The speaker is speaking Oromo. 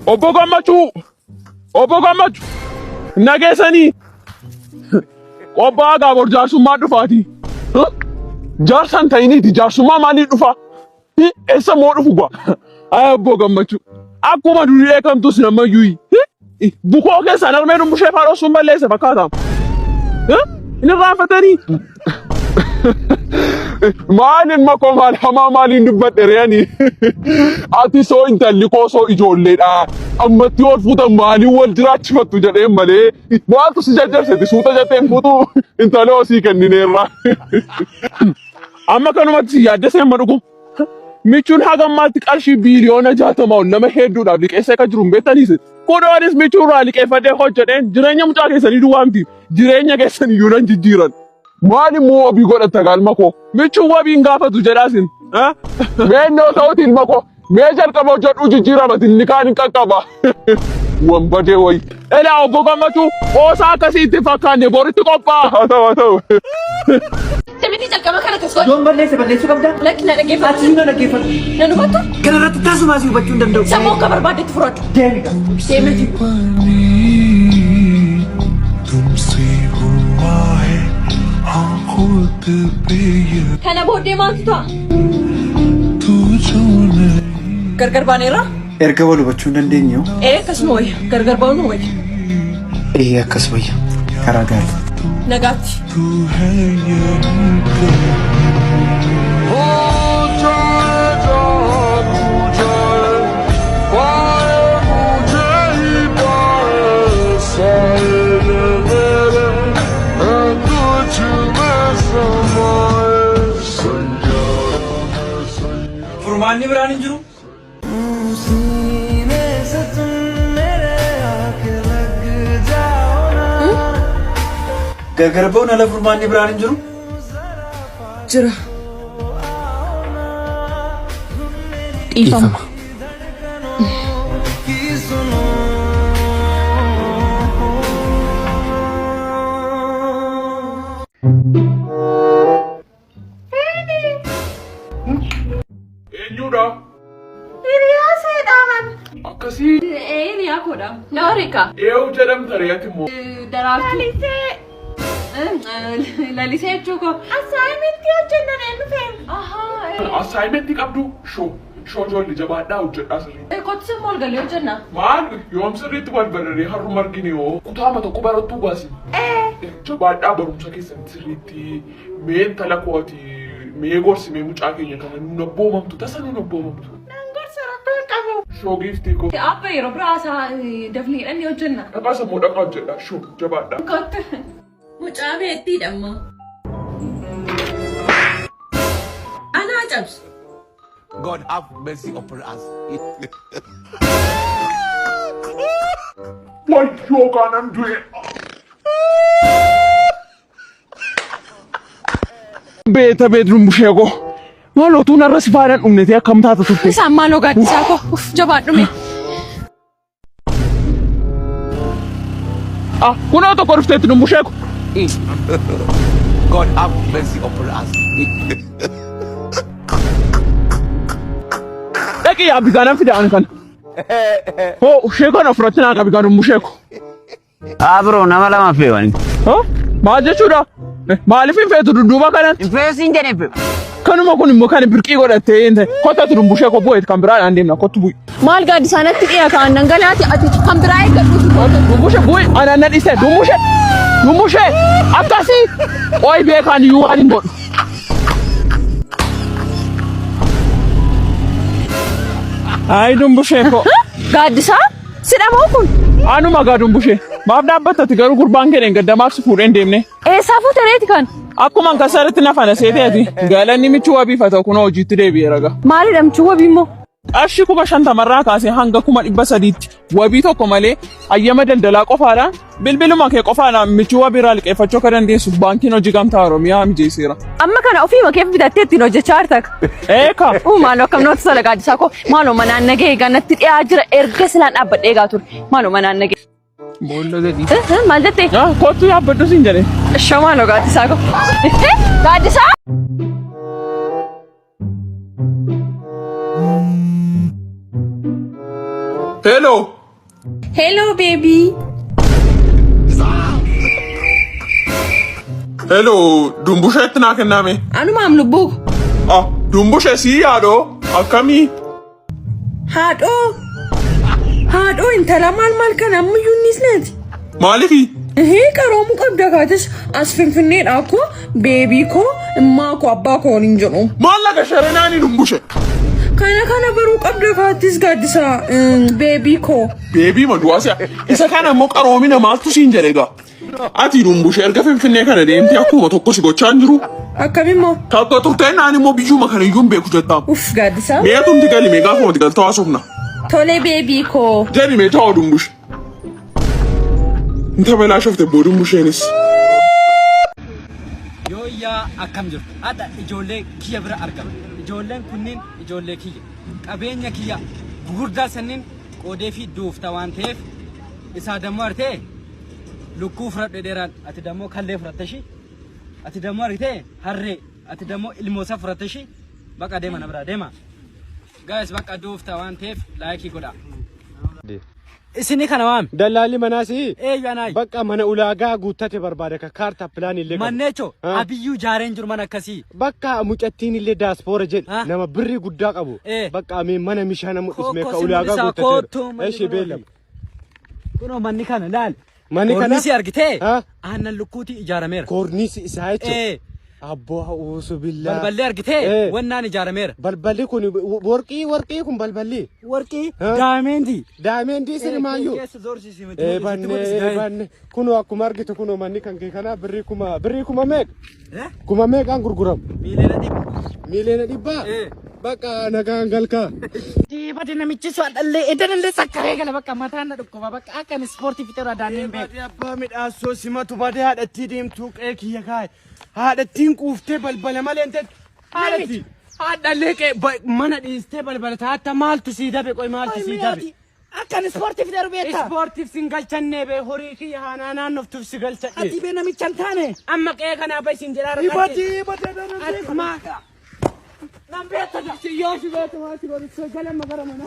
Obbo Gammachuu! Obbo Gammachuu! Nageessanii! Qophaa'aa gaabor jaarsummaa dhufaati. Jaarsan ta'iniiti jaarsummaa maalii dhufa? Eessa moo dhufu gwa? Ay Obbo Gammachuu! Akkuma durii dheekamtus namayyuu. Bukoo keessaan harmee dumbushee faa dhoosuun balleesse fakkaata. Inni irraanfatanii. Maal ilma koo maal hamaa maaliin dubbadhe re'anii. Ati soo intalli koo soo ijoolleedha. Ammatti ol fuutan maaliin wal jiraachifattu jedheen malee maaltu si jajjabseeti suuta jetteen fuutu intaloo sii kennineerra. Amma kanumatti si yaaddesee amma dhugu. Michuun haga ammaatti qarshii biiliyoona 60 ol nama hedduudhaaf liqeessee akka jiru hin beektaniis. Kunoonis michuu irraa liqeeffadhee hojjedheen jireenya mucaa keessanii duwwaa miti jireenya keessan iyyuu nan jijjiiran. Maal immoo wabii godhatta galma koo? Michuun wabii hin gaafatu jedhaasin. Meennoo ta'uti ilma koo. Mee jalqaba hojjedhuu jijjiiramati inni kaan hin qaqqaba. Wanbadee wayi. Elaa obbo Gammachuu qoosaa akkasii itti fakkaanne boritti qophaa'a. Haa ta'u haa ta'u. Simitii calqaba kana kas godhe. Yoon balleesse balleessuu qabdaa? Lakki na dhaggeeffadhu. Ati na dhaggeeffadhu. Na hubattu? Kana irratti tasumaa si hubachuu hin danda'u. Sammuu akka barbaaddetti fudhadhu. Deemi gaa. Deemeti. तुमसे हुआ है हाँ खुद पे ये Kana booddee maaltu ta'a? तू जो नहीं Gargar baaneerra? Erga wal hubachuu hin dandeenye hoo? Ee akkasuma wayya. Gargar ba'uun wayya. Ee akkas wayya. Karaa gaarii. Nagaatti. तू है यही कहीं हो जाए जहाँ तू जाए पाए मुझे ही पाए साए मेरे हैं तुझ में समाए सैयारा मैं Saiyaara Furmaanni biraan hin jiru. Gargar ba'uun ala furmaanni biraan hin jiru. Jira. Dhiifama. Eenyudha? Hiriyaa seedhaaman. Akkasii Ee hiriyaa koodha. Na wareeka. eewu jedhamta re'ati immoo. Daraartuu. Lalisee. Lalisee jechuu koo. Assaayimentii hojjennan een dhufeen. Ahaa. Assaayimentii qabdu shoo shoo ijoollee jabaadhaa hojjedhaa sirriitti. Kottu immoo ol galee hojjenna. Maal yoom sirriitti wal bararee har'uma argine yoo kutaama tokko barattuu baasi. Jabaadhaa barumsa keessan sirriitti mee intala kooti mee gorsi mee mucaa keenya kana nuun abboomamtu tasa nuun abboomamtu. Nan gorsa rakkoo hin qabu. Shoo giiftii koo. Abba yeroo biraa isaa dafnee hidhannee hojjenna. Dhaqaa sammuu dhaqaa hojjedhaa shoo jabaadhaa. Kottu. Mucaa beettiidha ammoo. Anaa cabsu. God have mercy upon us. Wayyoo kaanan du'e. Beeta beedruun bushee koo. Maal otuu narra si faana dhumne ta'e akkam taata turte. Isaan maaloo gaaddisaa koo. Uff jabaadhu mee. Ah, kunoo tokko dhufteetti dumbushee koo. God have mercy upon us. Dhaqii yaabbi gaanan fida an kana. Hoo ishee kana ofirratti naa qabi gaa dumbushee koo. Haa bro nama lama feewani. Hoo maal jechuudha? Maaliif hin feetu dudduuba kanatti? Hin feesu hin jedhe feewu. Kanuma kun immoo kan birqii godhattee hin ta'e. Kottu dumbushee koo bu'eet kan biraadhaan deemna kottu bu'i. Maal gaaddisaa natti dhiya kaan nan galaati ati kan biraa eeggadhuuti kootu. Dumbushee bu'i anaan na dhiise dumbushee dumbushee akkasii qoy beekaan iyyuu waan hin godhu. Ayi dumbushee koo. Gaaddisaa sidhamoo kun Anuma gaa dumbushee. Maaf dhaabbattati garuu gurbaan kee dheengadda maaf si fuudhee hin deemne. eessaa fuute reeti kan? Akkuma kan sarratti nafana seetee ati galanni michuu wabiif haa ta'u kunoo hojiitti deebi'eera gaa. Maalidha michuu wabii immoo? Qarshii 50,000rraa kaasee hanga 300,000tti wabii tokko malee hayyama daldalaa qofaadhaan bilbiluma kee qofaadhaan michuu wabii irraa liqeeffachuu akka dandeessuuf baankiin hojii gamtaa Oromiyaa mijeesseera. Amma kana ofiima keef bitattee ittiin hojjechaa jirta. Eeka! Uu maaloo akkam namatti tola gaaddisaa koo maaloo manaan nagahee egaa natti dhiyaa jira erga silaan dhaabbadhee egaa ture maaloo manaan nagahee. Boolla gadi. Maal jette? Kottu yaabbadhu siin jedhe. Ishoo maaloo gaaddisaa koo. Gaaddisaa! Hello. Hello baby. Hello dumbusheetti naa kenname. Anumaam lubbuu. Ah dumbushee sii yaadoo akkamii? Haadhoo. Haadhoo intala maal maal kana ammayyuu innis naati. Maalifi? Ehee qaroomuu qabda kaatis as finfinneedha akkoo beebii koo immaa koo abbaa koo waliin jedhu. Maal laga sharenaani dumbushe? Kana kana baruu qabda kaatis gaaddisa beebii koo. Beebii ma du'aa si'a. Isa kana immoo qaroomina maaltu siin jedhe egaa? Ati dumbushe erga finfinnee kana deemtee akkuma tokko si gochaa hin jiru. Akkamimmoo? Takka turtee naan immoo biyyuma kana iyyuu hin beeku jettaa. Uff gaaddisa. Mee atumti gali mee gaafuma ati galtoo haasofna. Tole beebii koo. Jedhi mee ta'oo dumbushe. Hin tabalaashofte boo dumbusheenis. Yooyyaa akkam jirtu? Hadha ijoollee kiyya bira argama. Ijoolleen kunniin ijoollee kiyya. Qabeenya kiyya gugurdaa sanniin qoodeefii duufta waan ta'eef isaa dammoo artee lukkuu fudhadhu jedheeraan ati dammoo kallee fudhatte ishii ati dammoo argitee harree ati dammoo ilmoosa fudhatte ishii baqa deema na biraa deema. Guys bakka duufta waan ta'eef laayikii godhaa. Isini kana waami. Dallaalli manaa si'i? Eeyyu anaayi. Bakka mana ulaagaa guuttate barbaada ka kaartaa pilaanii illee qabu. Manneecho Ha? abiyyuu ijaareen jiru mana akkasii. Bakka mucattiin illee daaspoora jedhe Ha? nama birrii guddaa qabu. Eh. Bakka amee mana mishaa nama mul'isme Kookoo ka si ulaagaa mul'isaa guuttate. koottuu manni Eshi kunoo. beellama. Kunoo manni kana laal. Manni kana? Koornisii argitee? Ha? Aannan lukkuutii ijaarameera. Koorniisi isaa jechuudha. Eh. Abboo ha'uusu billaa. Balballi argitee? Eh. Wannaan ijaarameera. Balballi kun warqii warqii kun balballi. Warqii Ha? daameentii. Daameentii sirmaayyuu. Keessa zoorsiisi miti. Ee banne ee banne kunoo akkuma argitu kunoo manni kan kee kanaa birrii kuma birrii kuma meeqa? Kuma meeqaan gurguramu? Miiliyoona dhibba. Miiliyoona dhibbaa? Ee. Bakka nagaan galkaa. Bade namichi sun dhallee edanallee sakkaree gala bakka mataan na dhukkuba bakka akka ani ispoortii fixeera daanneen hin beeku. Badee abbaa midhaassoo simatu badee haadhattii deemtuu qe'ee kiyya kaa'e. Haadhattiin quuftee balbala malee hin teettu. Haadhatti. Haadhallee qe'ee mana dhiistee balbala taatta maaltu sii dabe qoy maaltu sii dabe. Akka ani ispoortii fixeeru beektaa? Ispoortiif sin galchannee bee horii kiyya haanaa naannoftuuf si galchadhe. Ati bee namicha hin taane. Amma qe'ee kanaa bahi sin jedhaa rakkatte. Badii badee Ati maa. Nan beekta Yoo si beektu maal si godhu galama gara mana.